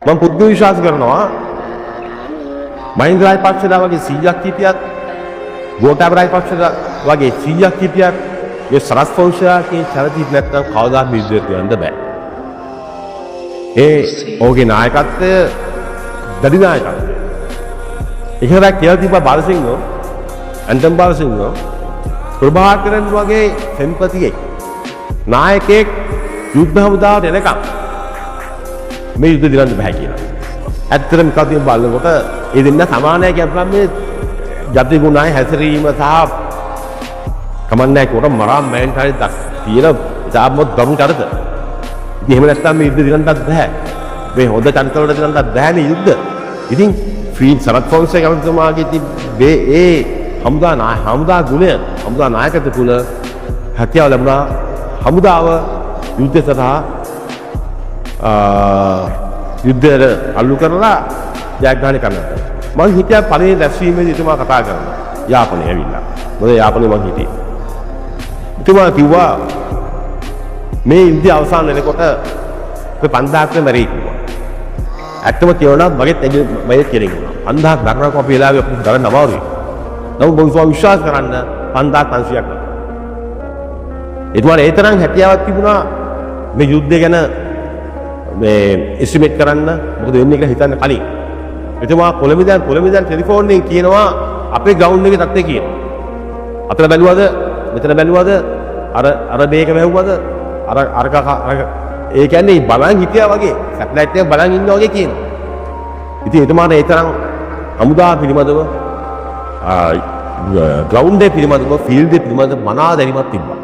මම පුද්ගලික විශ්වාස කරනවා මහින්ද රාජපක්ෂලා වගේ 100ක් හිටියත්, ගෝඨාභය රාජපක්ෂලා වගේ 100ක් හිටියත්, මේ සරත් ෆොන්සේකා කියන චරිතය නැත්නම් කවදාත් මේ යුද්ධයට යන්න බෑ. ඒ ඔහුගේ නායකත්වය දැඩි නායකත්වය. ඒකරක් කියලා තිබ්බා බාලසිංහ, ඇන්ටන් බාලසිංහ, ප්‍රභාකරන් වගේ සෙන්පතියෙක් නායකයෙක් යුද්ධ හමුදාවට එනකම් මේ යුද්ධ දිනන්න බෑ කියලා. ඇත්තටම කතිය බලනකොට ඒ දෙන්න සමානයි කියපුවම මේ ජාති ගුණයි හැසිරීම සහ කමන්නේ කොට මරා මෑන්ට හරි තියෙන ඉතාමත් දරුණු චරිත. ඉතින් එහෙම නැත්නම් මේ යුද්ධ දිනන්නත් බෑ. මේ හොඳ චරිත වලට දිනන්නත් බෑනේ යුද්ධ. ඉතින් ෆීල් සරත් ෆොන්සේකා ඇමතිතුමාගේ ඉතින් මේ ඒ හමුදා නාය හමුදා ගුණය, හමුදා නායකත්වය තුල හැකියාව ලැබුණා හමුදාව යුද්ධ සඳහා යුද්ධයට අල්ලු කරලා ජයග්‍රහණය කරන්නට. මං හිටියා පළවෙනි රැස්වීමේදී එතුමා කතා කරනවා. යාපනයේ ඇවිල්ලා. මොකද යාපනයේ මං හිටියේ. එතුමා කිව්වා මේ යුද්ධය අවසන් වෙනකොට අපි 5000ක් මැරෙයි කිව්වා. ඇත්තම කියනවා නම් මගෙත් මගෙත් කෙනෙක් වුණා. 5000ක් මරනකොට අපි වෙලාවේ අපිට දරන්න අමාරුයි. නමුත් මම විශ්වාස කරන්න 5500ක් නෑ. එතුමාට ඒ තරම් හැකියාවක් තිබුණා මේ යුද්ධය ගැන මේ එස්ටිමේට් කරන්න, මොකද වෙන්නේ කියලා හිතන්න කලින්. එතුමා කොළඹ ඉඳන් ටෙලිෆෝන් එකෙන් කියනවා අපේ ග්‍රවුන්ඩ් එකේ තත්ත්වය කියනවා. අතන බැලුවද, මෙතන බැලුවද, අර අර මේක වැහුවද, අර අරක අර, ඒ කියන්නේ බලන් හිටියා වගේ, සැටලයිට් එක බලන් ඉන්නා වගේ කියනවා. ඉතින් එතුමාට ඒ තරම් හමුදා පිළිබඳව, ග්‍රවුන්ඩ් එක පිළිබඳව, ෆීල්ඩ් එක පිළිබඳව මනා දැනීමක් තිබ්බා.